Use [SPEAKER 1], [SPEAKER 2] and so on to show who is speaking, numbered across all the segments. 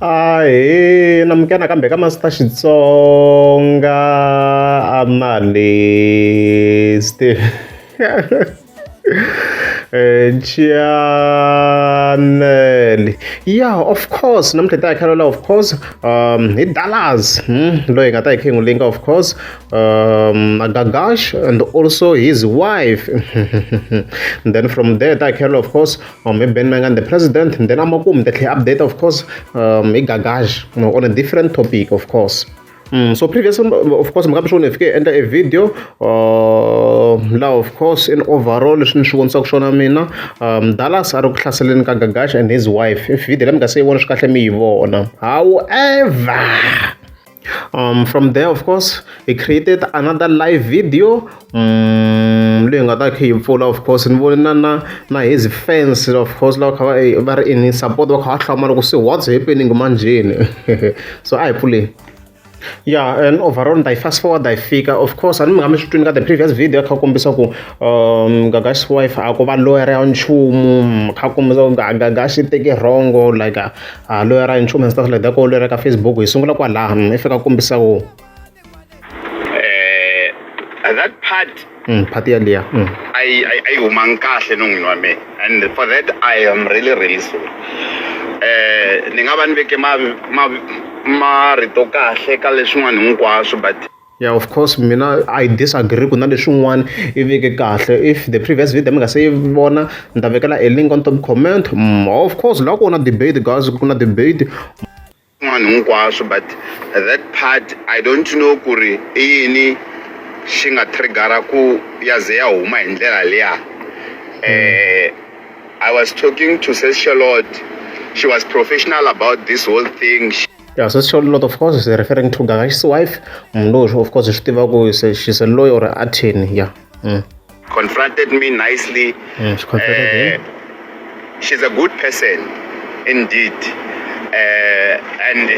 [SPEAKER 1] Ahee namukela nakambe ka Master Xitsonga Analyst channel ya of course namuntlha hi ta hi khalela of course hi Dallas loyi hi nga ta hi kha hi n'wi linka of course Gagash and also his wife and then from there hi ta hi khalela of course hi Ben Mangan the president and then amakumu ta tlhela update of course hi Gagash on a different topic of course. So previous of course mi nga swi hi fike hi endla a video laha of course in overall leswi ni swi vonisaka swona mina Dallas a ri ku hlaseleni ka Gagash and his wife if video leyi mi nga se yi vona swi kahle mi yi vona however from there of course he created another live video leyi nga ta kha yi pfula of course ni vone na na na his fans of course lava kha va va ri in support va kha va hlamala ku se what's happening manjheni so a hi pfuleni. Yeah, and overall ni ta yi fast forward yi fika of course a ni mi nga mi swi twini ka the previous video kha kombisa ku Gagash wife a ko va lawyer ya nchumu kha kombisa ku Gagash i teke wrong like a lawyer ya nchumu and stuff like that ko lawyer ka Facebook hi sungula kwalaha i fika kombisa ku
[SPEAKER 2] That part
[SPEAKER 1] part yaliya
[SPEAKER 2] a yi humangi kahle non'wini wa mina and for that I am really really sorry. Ni nga va ni veke ma ma marito kahle ka leswin'wana hinkwaswo but
[SPEAKER 1] Yeah, of course mina I disagree ku na leswin'wana i veke kahle if the previous video mi nga se yi vona ni ta vekela a link on top comment of course laha ku na debate guys ku na debate
[SPEAKER 2] swin'wana hinkwaswo but that part I don't know ku ri i yini xi nga triggera ku ya ze ya huma hi ndlela liya. I was talking to Sis Charlotte. She was professional about this whole thing.
[SPEAKER 1] Yeah, so Charlotte of course is referring to Gagash's wife. No, of course swi tiva ku she's a lawyer or attorney. Yeah.
[SPEAKER 2] Confronted me nicely.
[SPEAKER 1] She confronted him.
[SPEAKER 2] She's a good person indeed. And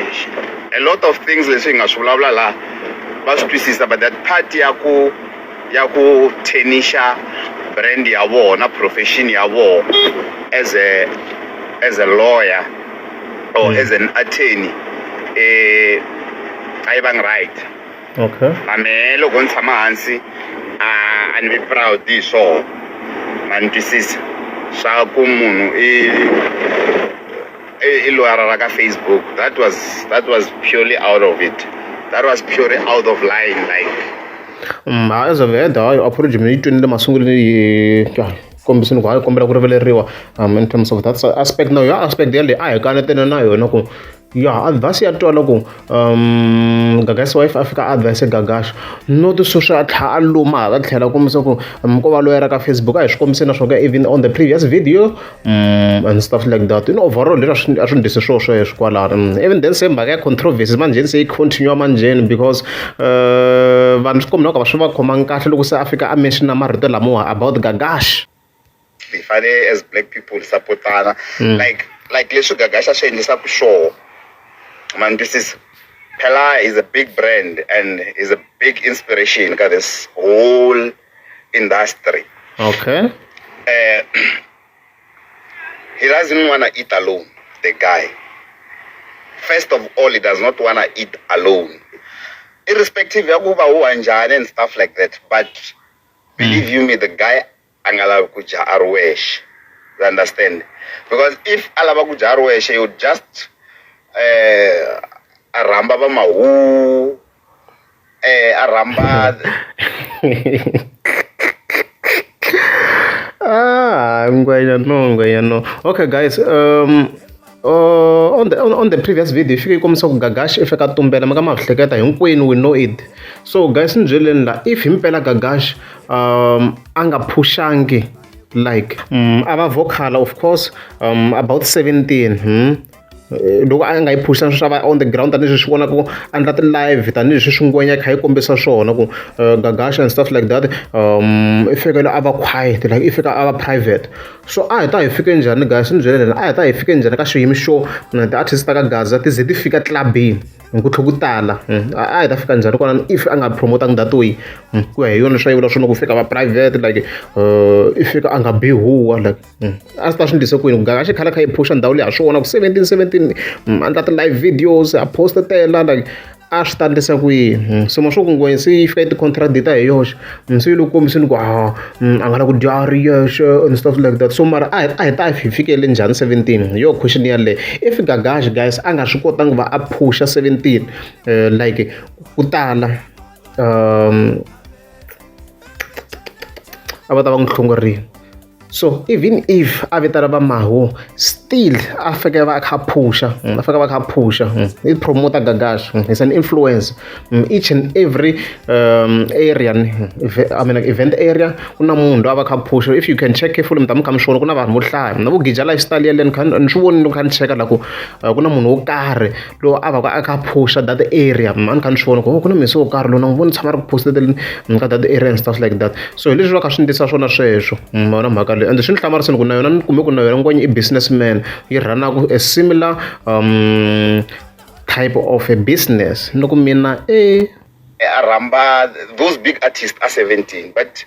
[SPEAKER 2] a lot of things leswi hi nga swi vulavula laha va swi twisisa but that part ya ku tarnisha brand ya vona profession ya vona as a lawyer or as an attorney a yi vangi right.
[SPEAKER 1] Okay.
[SPEAKER 2] Na mehe loko ni tshama hansi a ni vi proud hi swona ma ni twisisa swa ku munhu i lawyer ra ka Facebook. That was purely out of it. That was purely out of line like.
[SPEAKER 1] As of head hayi apology mina yi twinile masungulweni yi kombisini ku hayi kombela ku rivaleriwa in terms of that aspect now ya aspect yaleyo a hi kanetene na yona ku ya advice ya twala ku Gagash wife a fika advice Gagash not sweswi a tlhela a luma hala tlhela kombisa ku ko va lawyer ka Facebook a hi swi kombiseni na swona even on the previous video and stuff like that in overall leswi a swi ndlisi swo sweswo kwalano even then se mhaka ya controversy manjheni se yi continue manjheni because vanhu swi kombisa ku va swi va khomangi kahle loko se a fika a mention marito lamawa about Gagash.
[SPEAKER 2] Hi fanele as black people support-ana like leswi Gagash a swi endlisaka swona ma ni twisisa phela is a big brand and is a big inspiration ka this whole industry.
[SPEAKER 1] Okay.
[SPEAKER 2] He doesn't wanna eat alone, the guy. First of all, he does not wanna eat alone. Irrespective ya ku va huwa njhani and stuff like that, but believe you me, the guy a nga lavi ku dya a ri wexe. You understand? Because if a lava ku dya a ri wexe, he would just a rhamba va mahu a rhamba
[SPEAKER 1] ngwenya no ngwenya no. Okay guys, on the previous video fike yi kombisa ku Gagash i fika tumbela mi nga ma hleketa hinkwenu we know it. So guys ni byeleni la if himpela Gagash a nga phushangi like a va vocal of course about 17 loko a nga yi phusha swi va on the ground tanihileswi swi vona ku endla ti-live tanihileswi swi ngwenya kha yi kombisa swona ku Gagash and stuff like that i fike a va quiet like i fika a va private so a hi ta hi fike njhani guys ni byeleni a hi ta hi fike njhani ka xiyimo xo ti-artist ta ka Gaza ti ze ti fika clubini ku tlhe ku tala a hi ta fika njhani kwalano if a nga promotangi that way ku ya hi yona swa yi vula swona ku fika va private like i fika a nga bi huwa like a swi ta swi ndlise kwini ku Gagash khale kha yi phusha ndhawu leyi ha swi vona ku 17 17 17 endla ti-live videos a post-tela like a swi ta endlisa ku yini. So ma swo ku ngwenya se yi fika yi ti-contradict-a hi yoxe, se yi le ku kombiseni ku a a nga la ku dya a ri yexe and stuff like that. So mara a hi ta hi fikele njhani 17, hi yo question yaleyo. If Gagash guys a nga swi kotangi ku va a phusha 17 like ku tala a va ta va n'wi hlongorile. So even if a vitana va Maho, still a fika va a kha a phusha, a fika va kha a phusha i promoter Gagash, he's an influencer each and every area, I mean event area ku na munhu loyi a va kha a phusha. If you can check carefully mi ta mi kha mi swi vona ku na vanhu vo hlaya na vo Gija lifestyle yaleyo ni kha ni swi vonile ni kha ni cheka la ku ku na munhu wo karhi loyi a va ka a kha a phusha that area, a ni kha ni swi vona ku ku na mhisi wo karhi loyi na n'wi vona tshama a ri ku phusteleni ka that area and stuff like that. So hi leswi va kha swi endlisa swona sweswo, ma vona mhaka leyi. Ende swi ni hlamarisini ku na yona ni kume ku na yona ngwenya i businessman yi run-aka a similar type of a business. Ni ku mina e
[SPEAKER 2] a rhamba those big artists a 17, but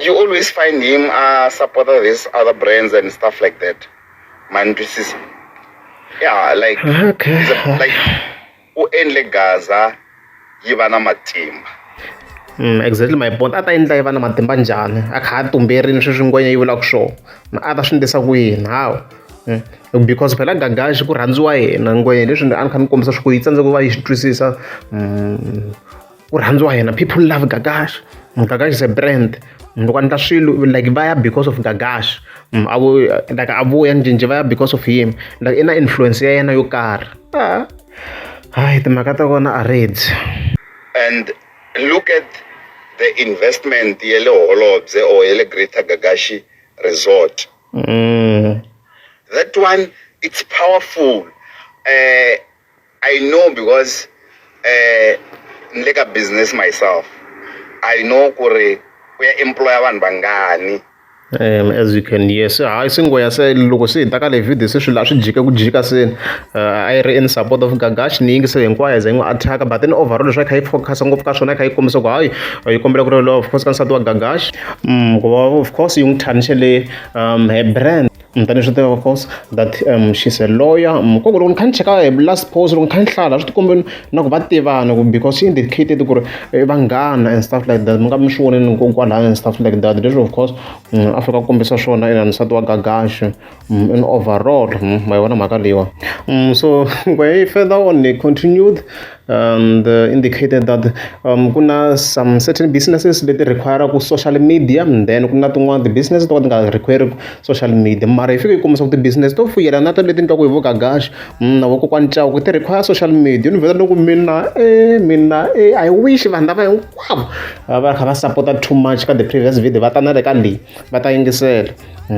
[SPEAKER 2] you always find him support these other brands and stuff like that. Man, twisisa. Yeah, like
[SPEAKER 1] okay.
[SPEAKER 2] Like u endle Gaza yi va na matimba.
[SPEAKER 1] Exactly my point. A ta endla yi va na matimba njhani? A kha a tumberini sweswi ngwenya yi vulaka swona. A ta swi endlisa ku yini? How? Because phela Gagash ku rhandziwa yena ngwenya leswi a ni kha ni kombisa swi ku yi tsandzeka ku va yi swi twisisa. Ku rhandziwa yena, people love Gagash. Gagash is a brand. Loko a endla swilo like va ya because of Gagash. A vo like a vuya njhenjhe va ya because of him. Like i na influence ya yena yo karhi. Hayi timhaka ta kona a ready.
[SPEAKER 2] And look at the investment ya le Holobye or ya le Greater Gagashi Resort. That one, it's powerful. I know because ni le ka business myself. I know ku ri u ya employer vanhu vangani.
[SPEAKER 1] As you can hear, se hayi se ngwenya se loko se hi ta ka le video se swilo a swi jike ku jika se a yi ri in support of Gagash ni yingise hinkwayo ze yi n'wi attack, but then overall leswi a kha yi focus ngopfu ka swona yi kha yi kombisa ku hayi yi kombela ku ri of course ka nsati wa Gagash, ku va of course yi n'wi tarnish-ele her brand. Tani swi tiva of course that she's a lawyer. Koko loko ni kha ni cheka hi last post loko ni kha ni hlaya swi tikombe na ku va tivana ku because she indicated ku ri i vanghana and stuff like that. Mi nga mi swi vonile kwalaya and stuff like that. Leswi of course a fika a kombisa swona ina nsati wa Gagash in overall ma yi vona mhaka leyiwa. So way further on they continued and indicated that ku na some certain businesses leti require ku social media, and then ku na tin'wana ti-business to ka ti nga require social media. Mara yi fike yi kombisa ku ti-business to fuyelana na to leti endliwaka hi vo Gagash na vokokwani Chauke ti require social media. Ni vhela loko mina mina I wish vanhu lava hinkwavo va kha va support-a too much ka the previous video va ta na le ka leyi va ta yingisela.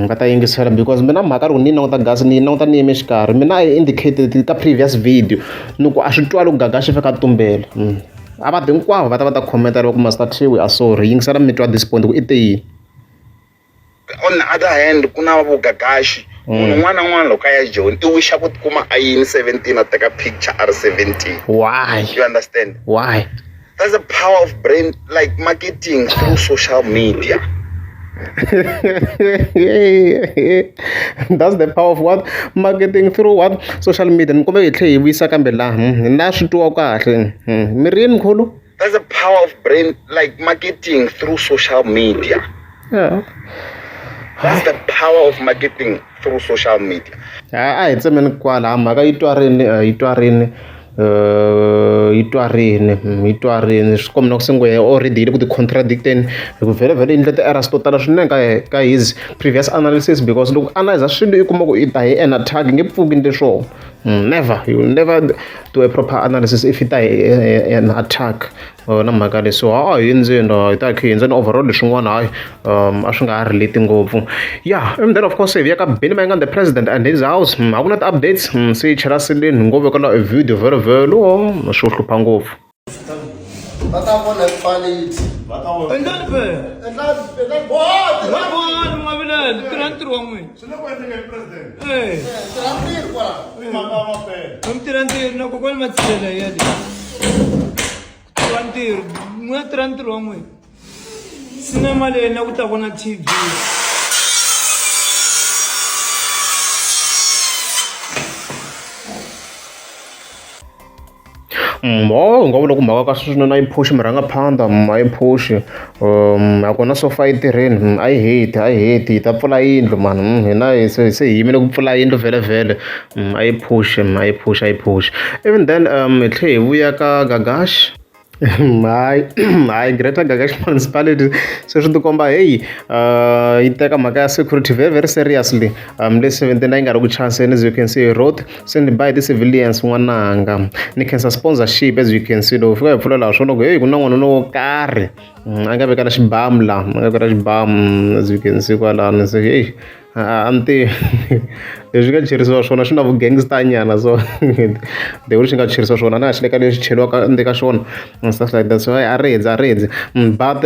[SPEAKER 1] Va ta yingisela because mina mhaka loko ni yi languta Gaza ni yi languta ni yime xikarhi. Mina I indicated ka previous video ni ku a swi twali ku Gagash i fika a tumbela. A va ti hinkwavo va ta va ta comment-a va ku Master T we are sorry, yingisela mi twa this point ku i te yini.
[SPEAKER 2] On the other hand ku na vo Gagash, munhu un'wana na un'wana loko a ya Joni i wisha ku tikuma a yini 17 a teka picture a ri 17.
[SPEAKER 1] Why?
[SPEAKER 2] You understand?
[SPEAKER 1] Why?
[SPEAKER 2] That's the power of brand, like marketing through social media.
[SPEAKER 1] That's the power of what? Marketing through what? Social media. Ni kombe hi tlhe hi vuyisa kambe laha na swi twiwa kahle. Mi ri yini mkhulu?
[SPEAKER 2] That's the power of brand, like marketing through social media.
[SPEAKER 1] Yeah.
[SPEAKER 2] That's the power of marketing through social media.
[SPEAKER 1] A hi tsemeni kwala mhaka yi twarini yi twarini yi twarini yi twarini swi komba na ku se ngwenya already yi le ku ti contradict-eni hi ku vhele vhele yi endle ti-errors to tala swinene ka ka his previous analysis because loko analyze swilo i kuma ku i ta hi an attack nge pfuki ndle swona. Never, you will never do a proper analysis if i ta hi an attack na mhaka leyi. So ha hi hundzeni hi ta hi kha hi hundzeni overall leswin'wana hayi a swi nga ha relate ngopfu. Yeah, and then of course hi vuya ka Benny Mayengani the president and his house. A ku na ti-updates se yi chela seleni ngo vekela e video vhele vhele swo hlupha ngopfu.
[SPEAKER 3] Va ta vona quality.
[SPEAKER 4] Endlani phela.
[SPEAKER 3] Endlani endlani bohani.
[SPEAKER 4] Va bohani mi nga vileli, tirha ntirho wa n'wina.
[SPEAKER 5] Swi le ku endlekeni president.
[SPEAKER 4] Eh.
[SPEAKER 3] Tirha ntirho kwala.
[SPEAKER 5] I mhaka ya mapele.
[SPEAKER 4] Mi tirha ntirho na kokwani Matshela ya le. Tirha ntirho, n'wina tirha ntirho wa n'wina. Sinema leyi na ku ta vona TV.
[SPEAKER 1] Ho hi nga vula ku mhaka ka sweswi a yi phushi murhangaphandha a yi phushi nakona so far yi tirheni a yi heti a yi heti hi ta pfula yindlu mani hina hi se se hi yimele ku pfula yindlu vhele a yi phushi a yi phushi a yi phushi even then hi tlhe hi vuya ka Gagash hayi hayi Greater Gagash Municipality se swi tikomba heyi yi teka mhaka ya security very very seriously le 17 a yi nga ri ku chanseni as you can see road send by the civilians n'wananga ni khensa sponsorship as you can see loko fika hi pfula laha swona ku heyi ku na n'wanuna wo karhi a nga veka na xibamu laha a nga veka na xibamu as you can see kwalano se heyi a ni tivi leswi nga cherisiwa swona swi na vu-gangster nyana so the way swi nga cherisiwa swona na ha xi le ka lexi cheriwaka endzeni ka xona and stuff like that so a ri hundzi a ri hundzi but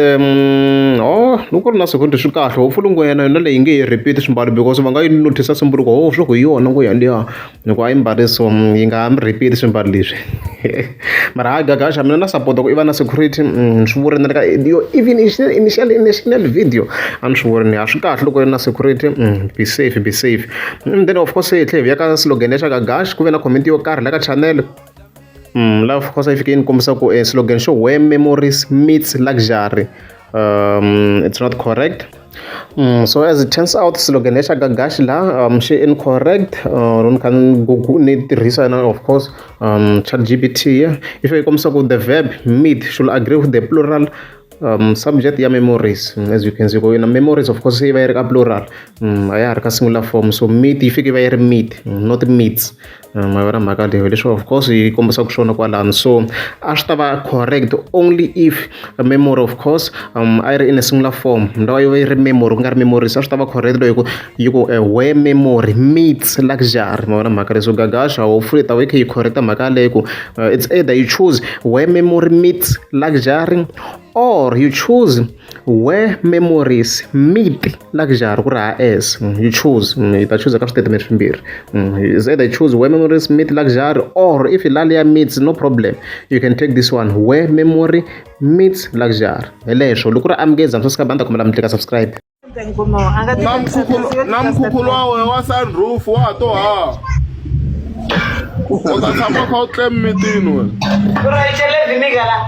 [SPEAKER 1] oh loko ku ri na security swi kahle hopefully ngwenya na yona leyi nge yi repeat swimbalo because va nga yi notice swimbalo oh swa ku hi yona nguya liya loko a yi mbale so yi nga ha repeat swimbalo leswi mara hayi Gagash mina na support ku i va na security ni swi vurile na le ka yo even initial initial video a ni swi vurile a swi kahle loko i ri na security be safe be safe and then of course hi tlhela hi vuya ka slogan ya xa Gagash ku ve na comment yo karhi la ka channel laha of course yi fike yi ni kombisa ku slogan xo where memories meets luxury it's not correct. So as it turns out slogan ya xa Gagash la xi incorrect ni kha ni google ni tirhisa na of course chat GPT yi fike yi kombisa ku the verb meet should agree with the plural subject ya memories as you can see ku na memories of course yi va yi ri ka plural a ya ha ri ka singular form so meet yi fike yi va yi ri meet not meets ma vona mhaka leyi leswi of course yi kombisaka swona kwalano so a swi ta va correct only if memory of course a yi ri in a singular form ndhawu yi va yi ri memory ku nga ri memories a swi ta va correct loko yi ku where memory meets luxury ma vona mhaka leyi so Gagash hopefully ta va yi kha yi correct mhaka yaleyo ku it's either you choose where memory meets luxury or you choose where memories meet luxury ku ri ha s you choose yi ta choose ka switatimende swimbirhi is either you choose where memories meet luxury or if laliya meets no problem you can take this one where memory meets luxury hi leswo loko ri amukeza mi subscribe a ni ta kombela mi tlika subscribe
[SPEAKER 5] na mkhukhulo wa wena wa sunroof wa ha to ha u ta tshama kha u tle mimitini wena
[SPEAKER 4] Ura yi chele vinegar la.